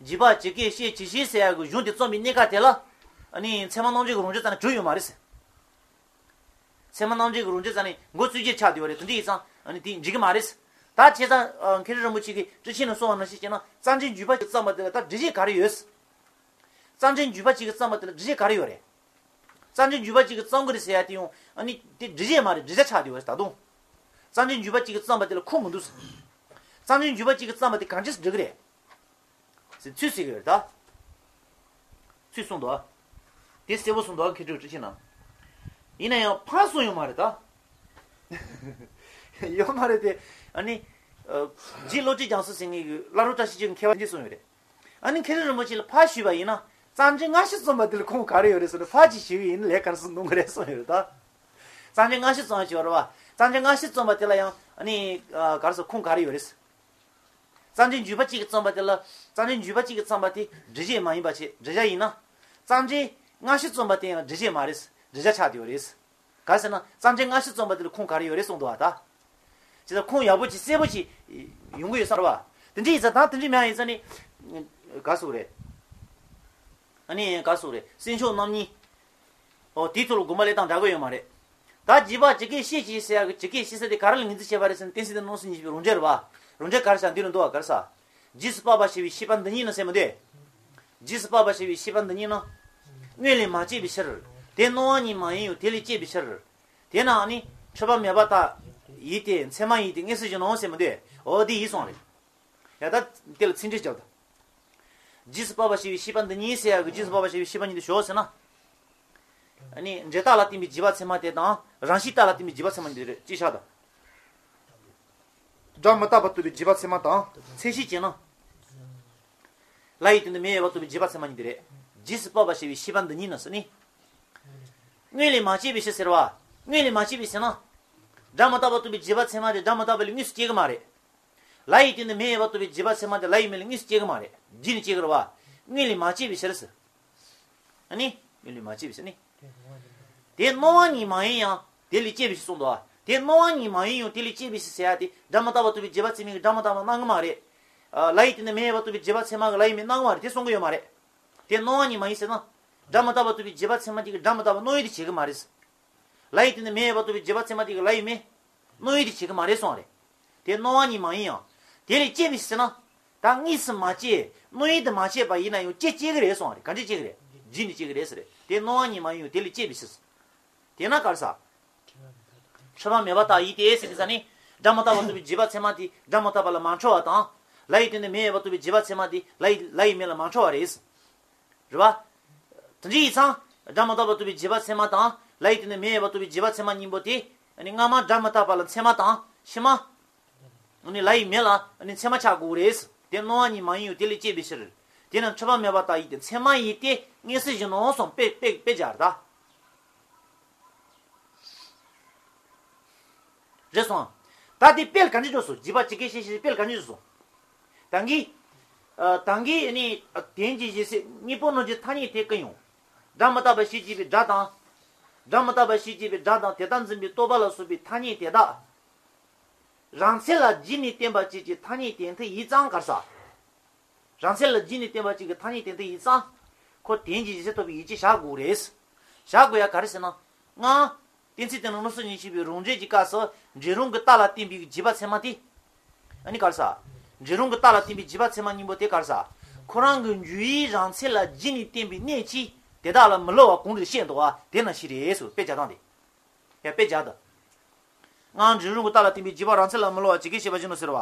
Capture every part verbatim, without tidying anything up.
འཇིག་པ་ཇི་སྐད་བཤད་ཇི་བཞིན་ཟེར་ཡག་གི་གཞུང་དེ་རྩོམ་པའི་གནས་སྐབས་དེ་ལ། ཨ་ནི་ཚད་མ་རྣམ་འབྱེད་ཀྱི་རང་རྒྱུད་རྩ་ནས་གྲུབ་ཡོད་མ་རེད། ཚད་མ་རྣམ་འབྱེད་ཀྱི་རང་རྒྱུད་རྩ་ནས་མགོ་ཚུགས་རྗེས་ཆགས་བསྡད་ཡོད་རེད། དེ་འདྲ་ཡིན་ཙང་ཨ་ནི་དེ་འགྲིག་གི་མ་རེད། ད་བྱས་ཙང་ཨ་མཁན་ཟུར་རིན་པོ་ཆེ་གིས་ཊཱིཀ་ཆེན་ནང་གསུངས་པ་ནང་བཞིན་བྱས་ན། རྩ་འགྲེལ་འཇུག་པ་ཅིག་བརྩམས་པ་དེ་ལ་ད་འགྲེལ་བཤད་ག་རེ་ཡོད། རྩ་འགྲེལ་འཇུག་པ་ཅིག་གིས་བརྩམས་པ་དེ་ལ་འགྲེལ་བཤད་ག་རེ་ཡོད་རེད། རྩ་འགྲེལ་འཇུག་པ་ཅིག་གིས་བརྩམས་ཀྱི་རེད་ཟེར་ཡ་དེ་ཡང་ཨ་ནི་དེ་འགྲེལ་བཤད་མ་རེད། འགྲེལ་བྱ་ཆགས་བསྡད་ཡོད་རེད་ད་དུང་། རྩ་འགྲེལ་འཇུག་པ་ཅིག་གིས་བརྩམས་པ་དེ་ལ་ཁུངས་མི་འདུག་རྩ་འགྲེལ་འཇུག་པ་ཅིག་གིས་བརྩམས་པ་དེ་གང་ཅི་སེ་འགྲིག་གི་རེད། ཟེར་ཚུལ་ཟེར་གི་ཡོད་རེད་ད། ཚུལ་གསུངས་འདུག་ཨ། དེ་གསལ་པོ་གསུངས་འདུག་ཨ། མཁས་གྲུབ་ཊཱིཀ་ཆེན་ནང་། ཡིན་ན་ཡང་ཕར་གསུངས་ཡོད་མ་རེད་ད། ཡོད་མ་རེད་དེ། ཨ་ནི། ཨ། རྗེ་བློ་གྲོས་རྒྱ་མཚོ་ཟེར་མཁན་གྱིས་བླ་རུང་བཀྲ་ཤིས་འཁྱིལ་གྱི་མཁས་པ་འདི་གསུངས་ཡོད་རེད། ཨ་ནི་མཁན་ཟུར་རིན་པོ་ཆེ་ལ་ཕར་ཞུས་པ་ཡིན་ན། རྩ་འགྲེལ་སྔ་ཕྱི་རྩོམ་པ་འདི་ལ་ཁུངས་ག་རེ་ཡོད་རེད་ཟེར་ན། ཕར་ཅིག་ཞུས་ཡིན་ན་ལས་ག་རེ་ཟེར་གནང་གི་རེད་གསུངས་ཡོད་རེད་ད། རྩ་འགྲེལ་སྔ་ཕྱི་རྩོམ་པ་ཞིག་ཡོད་རེད་བ། རྩ་འགྲེལ་སྔ་ཕྱི་རྩོམ་པ་དེ་ལ་ཡང་ཨ་ནི་ཨ་ག་རེ་ཟེར། ཁུངས་ག་རེ་ཡོད་རེད། རྩ་འགྲེལ་འཇུག་པ་གཅིག་གིས་བརྩམས་པ་དེ་ལ། རྩ་འགྲེལ་འཇུག་པ་གཅིག་གིས་བརྩམས་པ་དེ་འགྲེལ་བཤད་མ་ཡིན་པ་བྱས། འགྲེལ་བྱ་ཡིན་ན། རྩ་འགྲེལ་སྔ་ཕྱི་རྩོམ་པ་དེ་ཡང་འགྲེལ་བཤད་མ་རེད། འགྲེལ་བྱ་ཆགས་བསྡད་ཡོད་རེད། ག་རེ་ཟེར་ན། རྩ་འགྲེལ་སྔ་ཕྱི་རྩོམ་པ་དེ་ལ་ཁུངས་ག་རེ་ཡོད་རེད་གསུངས་འདུག་བ་ད། བྱས་ཙང་ཁུངས་ཡག་པོ་ཅིག་གསལ་པོ་ཅིག་ཡོང་གི་ཡོད་བསམ་རེད་བ། དེ་འདྲ་ཡིན་ཙང་ད་དེ་འདྲ་མེད་ཡིན་ཙང་ནི། ག་རེ་ཟེར་དགོས་རེད། ཨ་ནི་ག་རེ་ཟེར་དགོས་རེད། སེམས་ཕྱོགས་རྣམ་གཉིས། ཨོ། དེའི་ཐོག་ལ་དགོངས་པ་ལེན་སྟངས་འདྲ་གི་ཡོད་མ་རེད། ད་འཇིག་པ་ཇི་སྐད་བཤད་ཅིང་ཟེར་ཡག་གི་ཇི་སྐད་བཤད་ས་དེ་ག་རེ་ལ་ངོས་འཛིན་བྱས་པ་རེད་ཟེར་ན། གཏན་ཚིགས་དེ་ནང་གསུངས་ཉིད་ཀྱི་རང་འགྲེལ་རེད་བ། རང་འགྲེལ་ག་རེ་ཟེར་ན་འདི་ལ་འདུག་བ། ག་རེ་ཟེར། རྗེས་སུ་དཔག་པ་ཞེས་པའི་བཤད་པ་འདི་ཉིད་ནི་ཟེར་མི་འདུག་རྗེས་སུ་དཔག་པ་ཞེས་པའི་བཤད་པ་འདི་ཉིད་ནི། སྔོན་ལས་མ་སྐྱེས་པའི་ཕྱིར། དེ་སྣང་བ་ཉིད་མ་ཡིན་ཡང་དེ་ལས་སྐྱེས་པའི་ཕྱིར། དེས་ན་ནི་འཁྲུལ་པ་མེད་པ་ལྟ་ཡིན་ཏེ། མཚན་མ་ཡིན་ཏེ་དངོས་སུ་གཞི་སྣང་ཟེར་མི་འདུག་འོ་དེ་ཡིན་གསུངས་རེད། ཡ་ད་དེ་ལ་ཚིག་འགྲེལ་བརྒྱབ་ད། རྗེས་སུ་དཔག་པ་ཞེས་པའི་བཤད་པ་འདི་ཉིད་ཟེར་ཡག་གི་རྗེས་སུ་དཔག་པ་ཞེས་པའི་བཤད་པ་ཉིད་དུ་ཞོག་ཟེར་ན། ཨ་ནི་འབྲས་རྟགས་ལ་བརྟེན་པའི་རྗེས་དཔག་ཚད་མ་དེ་དང་། རང་བཞིན་རྟགས་ལ་བརྟེན་པའི་རྗེས་དཔག་ཚད་མ་འདི་རེད། ཅེས་བྱ་དང་། སྒྲ་མི་རྟག་པར་རྟོགས་པའི་རྗེས་དཔག་ཚད་མ་དང་། མཚན་ཤས་བཅད་ན། ལ་ཡི་སྟེང་དུ་མེ་ཡོད་པར་རྟོགས་པའི་རྗེས་དཔག་ཚད་མ་གཉིས་འདི་རེད། རྗེས་སུ་དཔག་པ་ཞེས་པའི་བཤད་པ་འདི་ཉིད་ནི་ཟེར་ནི། སྔོན་ལས་མ་སྐྱེས་པའི་ཕྱིར་ཟེར་བ། སྔོན་ལས་མ་སྐྱེས་པའི་ཟེར་ན། སྒྲ་མི་རྟག་པར་རྟོགས་པའི་རྗེས་དཔག་ཚད་མ་དེ་སྒྲ་མི་རྟག་པ་ལས་དངོས་སུ་སྐྱེ་གི་མ་རེད། ལ་ཡི་སྟེང་དུ་མེ་ཡོད་པར་རྟོགས་པའི་རྗེས་དཔག་ཚད་མ་དེ་ལ་ཡི་མེ་ལས་དངོས་སུ་སྐྱེ་གི་མ་རེད། རྗེས་ནས་སྐྱེ་གི་རེད་བ། སྔོན་ལས་མ་སྐྱེས་པའི་ཕྱིར་ཟེར། ཨ་ནི། སྔོན་ལས་མ་སྐྱེས་པའི་ཕྱིར་ནི། དེ་སྣང་བ་ཉིད་མ་ཡིན་ཡང་དེ་ལས་སྐྱེས་པའི་ཕྱིར་གསུངས་འདུག་བ། དེ་སྣང་བ་ཉིད་མ་ཡིན་ཡང་དེ་ལས་སྐྱེས་པའི་ཕྱིར་ཟེར་ཡ་དེ་སྒྲ་མི་རྟག་པར་རྟོགས་པའི་རྗེས་དཔག་ཚད་མས་སྒྲ་མི་རྟག་པ་སྣང་གི་མ་རེད། ལ་ཡི་སྟེང་དུ་མེ་ཡོད་པར་རྟོགས་པའི་རྗེས་དཔག་ཚད་མ་གིས་ལ་ཡི་མེ་སྣང་གི་མ་རེད། དེ་གསུང་གི་ཡོད་མ་རེད། དེ་སྣང་བ་ཉིད་མ་ཡིན་ཟེར་ན། སྒྲ་མི་རྟག་པར་རྟོགས་པའི་རྗེས་དཔག་ཚད་མ་དེ་གིས་སྒྲ་མི་རྟག་པ་སྣང་ཡུལ་དུ་བྱེད་ཀྱི་མ་རེད། ལ་ཡི་སྟེང་དུ་མེ་ཡོད་པར་རྟོགས་པའི་རྗེས་དཔག་ཚད་མ་དེ་གིས་ལ་ཡི་མེ་སྣང་ཡུལ་དུ་བྱེད་ཀྱི་མ་རེད་གསུངས་པ་རེད། དེ་སྣང་བ་ཉིད་མ་ཡིན་ཡང་། དེ་ལས་སྐྱེས་པའི་ཕྱིར་ཟེར་ན། ད་དངོས་སུ་མ་སྐྱེས། སྣང་ཡུལ་དུ་མ་སྐྱེས་པ་ཡིན་ན་ཡང་སྐྱེ་སྐྱེ་གི་རེད་གསུངས་པ་རེད། ག་འདྲས་སྐྱེ་གི་རེད། རྗེས་ནས་སྐྱེ་གི་རེད་ཟེར་རེད། དེ་སྣང་བ་ཉིད་མ་ཡིན་ཡང་དེ་ལས་སྐྱེས་པའི་ཕྱིར། དེས་ན་ག་རེ་ཟེར། འཁྲུལ་པ་མེད་པ་ལྟ་ཡིན་ཏེ་ཟེར་དུས་ཙ་ནི། སྒྲ་མི་རྟག་པར་རྟོགས་པའི་རྗེས་དཔག་ཚད་མ་དེ་སྒྲ་མི་རྟག་པ་ལ་མ་འཁྲུལ་བ་དང་། ལ་ཡི་སྟེང་དུ་མེ་ཡོད་པར་རྟོགས་པའི་རྗེས་དཔག་ཚད་མ་དེ་ལ་ཡི་ལ་ཡི་མེ་ལ་མ་འཁྲུལ་བ་རེད། རེད་བ། དེ་འདྲ་ཡིན་ཙང་། སྒྲ་མི་རྟག་པར་རྟོགས་པའི་རྗེས་དཔག་ཚད་མ་དང་། ལ་ཡི་སྟེང་དུ་མེ་ཡོད་པར་རྟོགས་པའི་རྗེས་དཔག་ཚད་མ་གཉིས་པོ་དེ། ཨ་ནི་སྔ་མ་སྒྲ་མི་རྟག་པ་ལ་ཚད་མ་དང་། ཕྱི་མ། ཨ་ནི་ལ་ཡི་མེ་ལ་ཨ་ནི་ཚད་མ་ཆགས་དགོས་རེད། དེ་སྣང་བ་ཉིད་མ་ཡིན་ཡང་དེ་ལས་སྐྱེས་པའི་ཕྱིར། དེས་ན་འཁྲུལ་པ་མེད་པ་ལྟ་ཡིན་ཏེ། མཚན་མ་ཡིན་ཏེ་དངོས་སུ་གཞི་སྣང་གསུངས། དཔེ་དཔེ་དཔེ་སྦྱར་ད། རེད་སོང་། ད་དེ་དཔེ་ལ་ག་འདྲ་འཇོག་སོང་། འཇིགས་པ་ཇི་སྐད་བཤད་ཞེས་དཔེ་ལ་ག་འདྲ་འཇོག་སོང་། ད་གིན། ཨ། ད་གིན་ནི་དོན་གྱི་གཞི་སེམས་གཉིས་པོ་རྣམས་ཀྱི་ཐ་སྙད་དེ་ཀུན་ཡང་། སྒྲ་མི་རྟག་པ་ཞེས་བྱ་བའི་སྒྲ་དང་། སྒྲ་མི་རྟག་པ་ཞེས་བྱ་བའི་སྒྲ་དང་དེ་ལྟར་འཛིན་པའི་རྟོག་པ་ལ་སོགས་པའི་ཐ་སྙད་དེ་དག་རང་མཚན་ལ་རྗེས་ནས་བརྟེན་པ་ཅིག་གི་ཐ་སྙད་དོན་མཐུན་ཡིན་ཙང་ག་རེ་ཟེར། རང་མཚན་ལ་རྗེས་ནས་བརྟེན་པ་ཅིག་གི་ཐ་སྙད་དོན་མཐུན་ཡིན་ཙང་། ཁོ་དོན་གྱི་གཞི་སེམས་ཐོབ་པའི་ཡིད་ཆེས་བྱ་དགོས་རེད། བྱ་དགོས་ཡ་ག་རེ་ཟེར་ན། ལྔ། གཏན་ཚིགས་དོན་ལ་སྣང་སེམས་གཉིས་ཆོད་པའི་རང་འགྲེལ་གྱི་སྐབས་སུ་འབྲས་རང་གི་རྟགས་ལ་བརྟེན་པའི་རྗེས་དཔག་ཚད་མ་དེ། ཨ་ནི་ག་རེ་ཟེར། འབྲས་རང་གི་རྟགས་ལ་བརྟེན་པའི་རྗེས་དཔག་ཚད་མ་གཉིས་པོ་དེ་ག་རེ་ཟེར། ཁོ་རང་གི་འཇུག་ཡུལ་རང་མཚན་ལ་རྗེས་ནས་བརྟེན་པའི་གནད་ཀྱིས་དེ་དག་ལ་མི་སླུ་བ་གོང་དུ་བཤད་འདུག་པ་དེ་ནང་བཞིན་རེད་ཟེར་དཔེ་བྱ་སྟངས་དེ། ཡ་དཔེ་བྱ་དང་། སྔར་འབྲས་རང་གི་རྟགས་ལ་བརྟེན་པའི་རྗེས་དཔག་རང་མཚན་ལ་མི་སླུ་བ་ཇི་སྐད་བཤད་པ་བཞིན་ནོ་ཟེར་བ།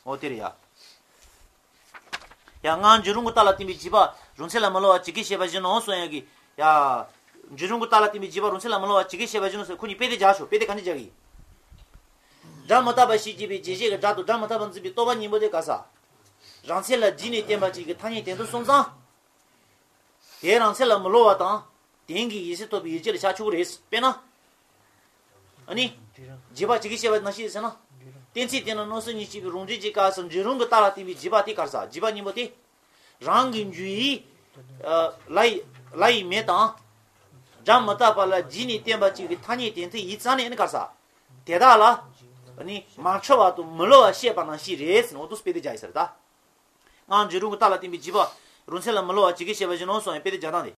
འོ་དེ་རེད་ཡ། ཡ་སྔར་འབྲས་རང་གི་རྟགས་ལ་བརྟེན་པའི་རྗེས་དཔག་རང་མཚན་ལ་མི་སླུ་བ་ཇི་སྐད་བཤད་པ་བཞིན་ནོ་གསུང་ཡ་གི། ཡ། འབྲས་རང་གི་རྟགས་ལ་བརྟེན་པའི་རྗེས་དཔག་རང་མཚན་ལ་མི་སླུ་བ་ཇི་སྐད་བཤད་པ་བཞིན་ནོ་ཟེར་ཁོ་གཉིས་དཔེ་དེ་སྦྱར་ཤོག་དཔེ་དེ་ག་འདྲ་སྦྱར་གི། སྒྲ་མི་རྟག་པ་ཞེས་བྱ་བའི་རྗེས་བྱེད་ཀྱི་སྒྲ་དང་སྒྲ་མི་རྟག་པར་འཛིན་པའི་རྟོག་པ་གཉིས་པོ་དེ་ག་རེ་ཟེར། རང་མཚན་ལ་རྗེས་ནས་བརྟེན་པ་ཅིག་གི་ཐ་སྙད་དོན་མཐུན་སོང་ཙང་། དེ་རང་མཚན་ལ་མི་སླུ་བ་དང་། དོན་གྱི་གཞི་སེམས་ཐོབ་པའི་ཡིད་ཆེས་ལ་ཆགས་ཆོག་གི་རེད། དཔེར་ན། ཨ་ནི། རྗེས་དཔག་ཇི་སྐད་བཤད་པ་ནང་བཞིན་ཟེར་ན། གཏན་ཚིགས་དོན་ལ་སྣང་སེམས་གཉིས་ཆོད་པའི་རང་འགྲེལ་གྱི་སྐབས་སུ་འབྲས་རང་གི་རྟགས་ལ་བརྟེན་པའི་རྗེས་དཔག་དེ་ག་རེ་ཟེར། རྗེས་དཔག་གཉིས་པོ་དེ། རང་གི་འཇུག་ཡུལ། ལ་ཡི་ལ་ཡི་མེ་དང་། སྒྲ་མི་རྟག་པ་ལ་རྗེས་ནས་བརྟེན་པ་ཅིག་གི་ཐ་སྙད་དོན་མཐུན་ཡིན་ཙང་ནས་ཨ་ནི་ག་རེ་ཟེར། དེ་དག་ལ། ཨ་ནི་མ་འཁྲུལ་བ་དང་མི་སླུ་བ་བཤད་པ་ནང་བཞིན་རེད་ཟེར་ནས་འོ་དེ་དཔེ་དེ་སྦྱར་ཡི་ཟེར་ད། སྣང་བྱེད་རུང་གི་རྟགས་ལ་བརྟེན་པའི་འཇིགས་པ་རུང་ཚེ་ལ་མི་སླུ་བ་ཇི་སྐད་བཤད་པ་བཞིན་ནོ་གསུངས་ཡང་དཔེ་དེབ་རྒྱག་སྟངས་དེ།